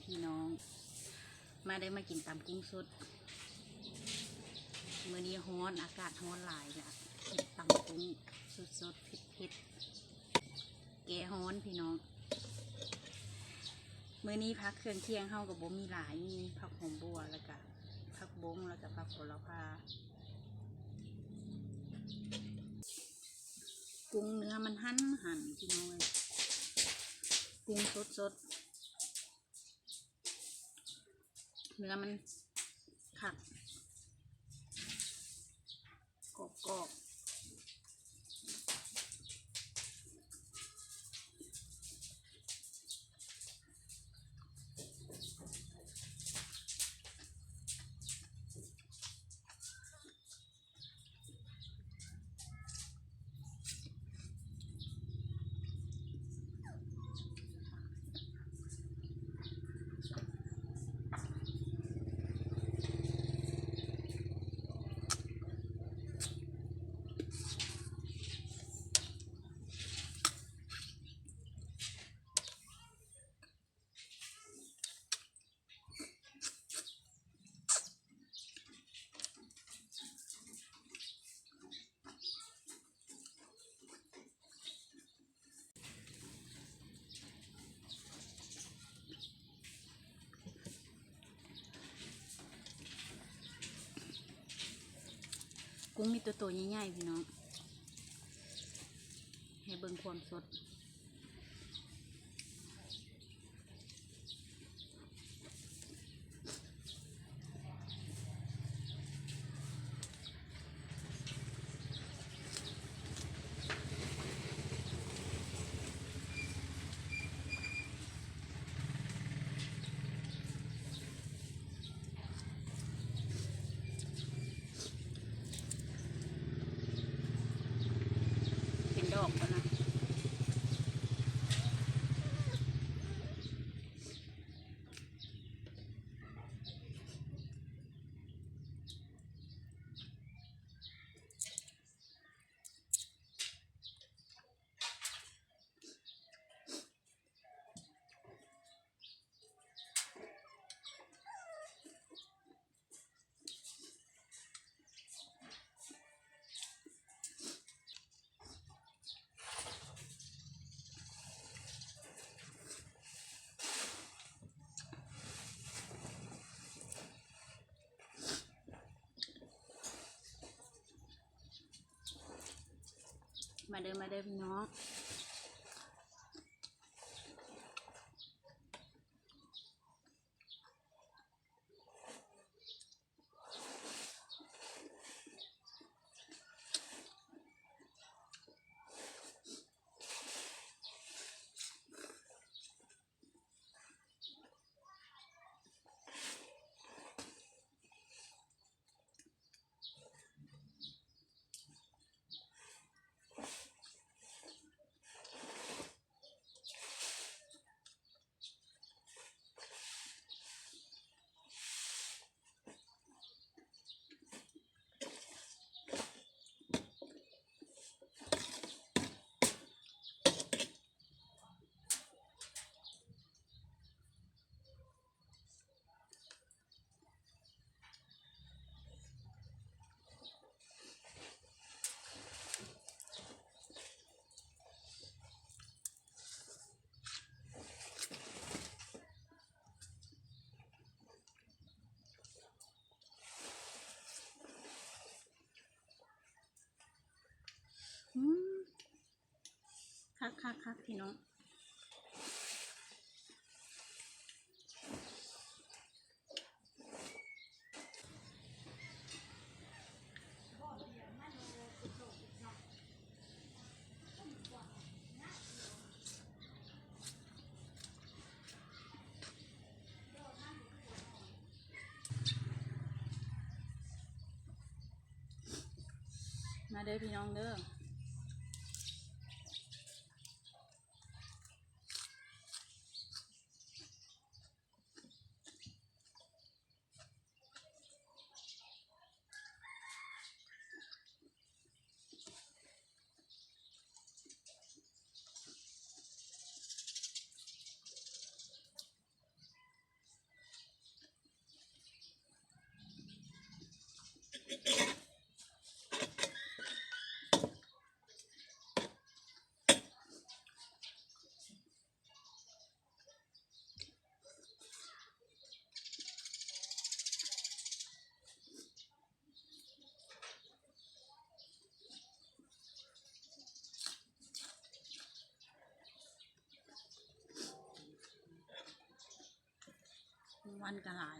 ພີ່ນ້ອງ ມາເດີ ມາກິນຕຳກຸ້ງສົດ. ມື້ນີ້ຮ້ອນ ອາກາດຮ້ອນຫຼາຍ ກະເຮັດຕຳກຸ້ງສົດໆ ເຜັດໆ ແກ້ຮ້ອນພີ່ນ້ອງ. ມື້ນີ້ຜັກເຄື່ອງຄຽງເຮົາກໍບໍ່ມີຫຼາຍ ມີຜັກຫອມບົ່ວ ແລ້ວກະຜັກບົ້ງ ແລ້ວກະຜັກໂຫລະພາ. ກຸ້ງເນື້ອມັນຫັນໆ ພີ່ນ້ອງເອີຍ ກຸ້ງສົດໆ ເນື້ອມັນຄັກ ກອບໆ. ກຸ້ງມີແຕ່ໂຕໃຫຍ່ໆ ພີ່ນ້ອງ ໃຫ້ເບິ່ງຄວາມສົດ. ເປັນດອກແລ້ວນະ. ມາເດີ ມາເດີ ພີ່ນ້ອງ. ອືມ ຄັກໆໆ ພີ່ນ້ອງ. ມາເດີ ພີ່ນ້ອງເດີ. ມາເດີ ພີ່ນ້ອງເດີ ມາເດີ ມາເດີ ພີ່ນ້ອງເດີ. ອັນກະຫຼາຍ.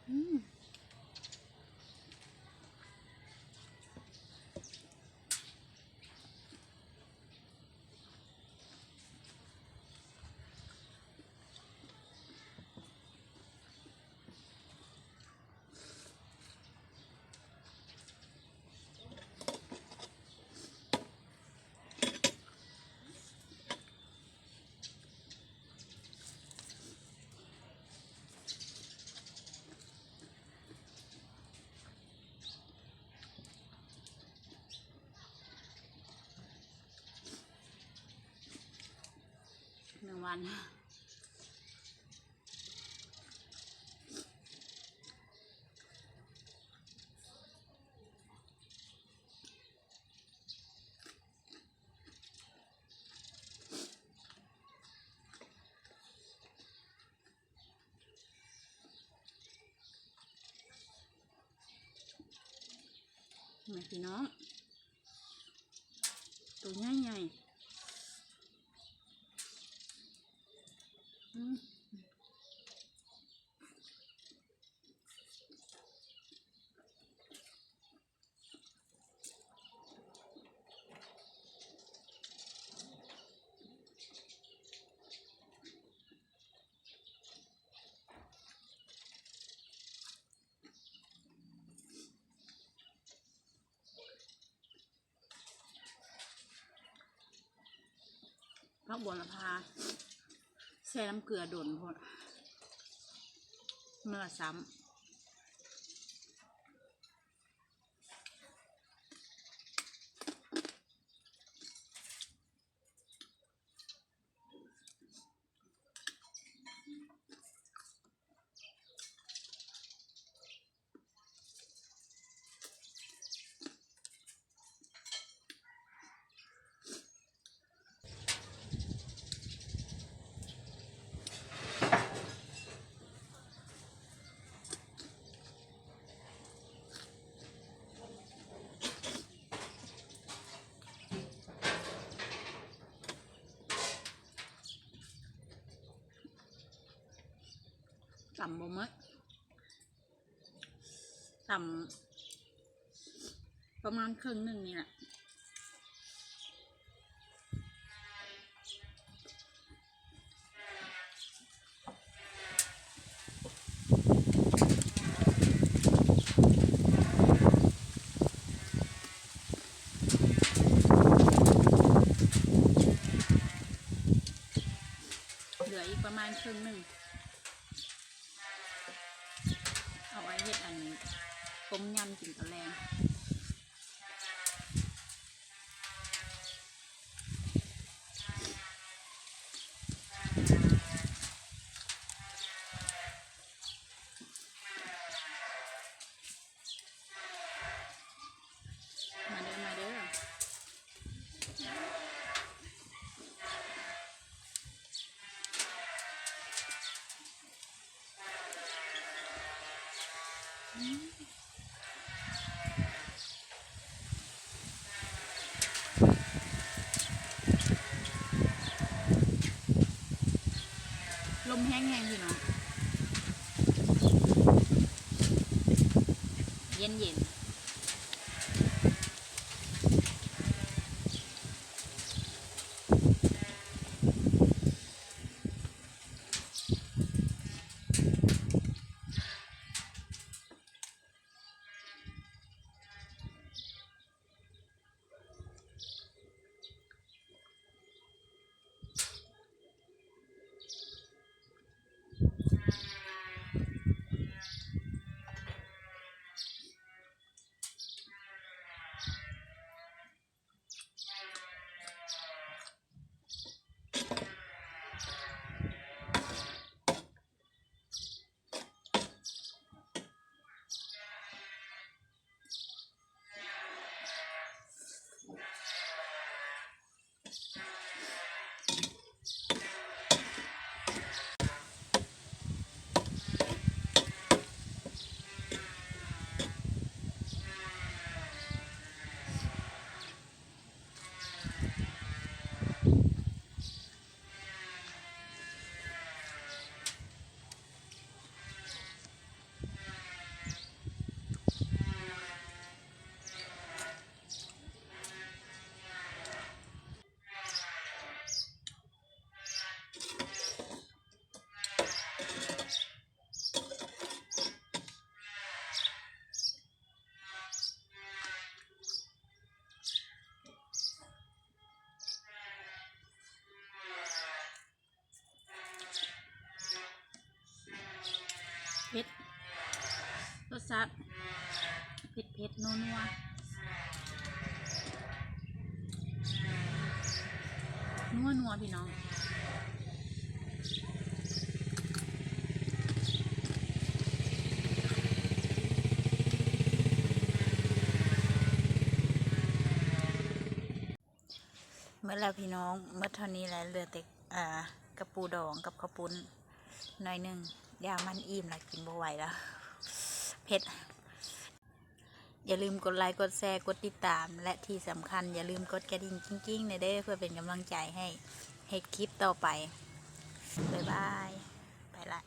ອືມ ແມງວັນ. ນີ້ພີ່ນ້ອງ ໂຕໃຫຍ່ໆ ອືມ. ຜັກບົວລະພາແຊ່ນ້ຳເກືອດົນໂພດ ເມື່ອຊ້ຳ. ຕຳບໍ່ໝົດ ຕຳປະມານເຄິ່ງໜຶ່ງນີ້ແຫຼະ. ເຫຼືອອີກປະມານເຄິ່ງໜຶ່ງ ເອົາໄວ້ເຮັດອັນຕົ້ມຍຳກິນຕອນແລງ. ມາເດີ ມາເດີ. ລົມແຮງໆ ພີ່ນ້ອງ ເຢັນໆ. ລົດຊາດເຜັດໆ ນົວໆ ນົວໆ ພີ່ນ້ອງ. ໝົດແລ້ວພີ່ນ້ອງ ໝົດເທົ່ານີ້ແຫຼະ ເຫຼືອແຕ່ ອ່າ ກະປູດອງກັບເຂົ້າປຸ້ນໜ້ອຍໜຶ່ງ. ດຽວມັນອີ່ມແລ້ວ ກິນບໍ່ໄຫວແລ້ວ ເຜັດ. ຢ່າລືມກົດໄລ ກົດແຊ ກົດຕິດຕາມ ແລະ ທີ່ສຳຄັນ ຢ່າລືມກົດກະດິ່ງກິ້ງໆ ແດ່ເດີ ເພື່ອເປັນກຳລັງໃຈໃຫ້ເຮັດຄລິບຕໍ່ໄປ. ບາຍບາຍ ໄປລະ.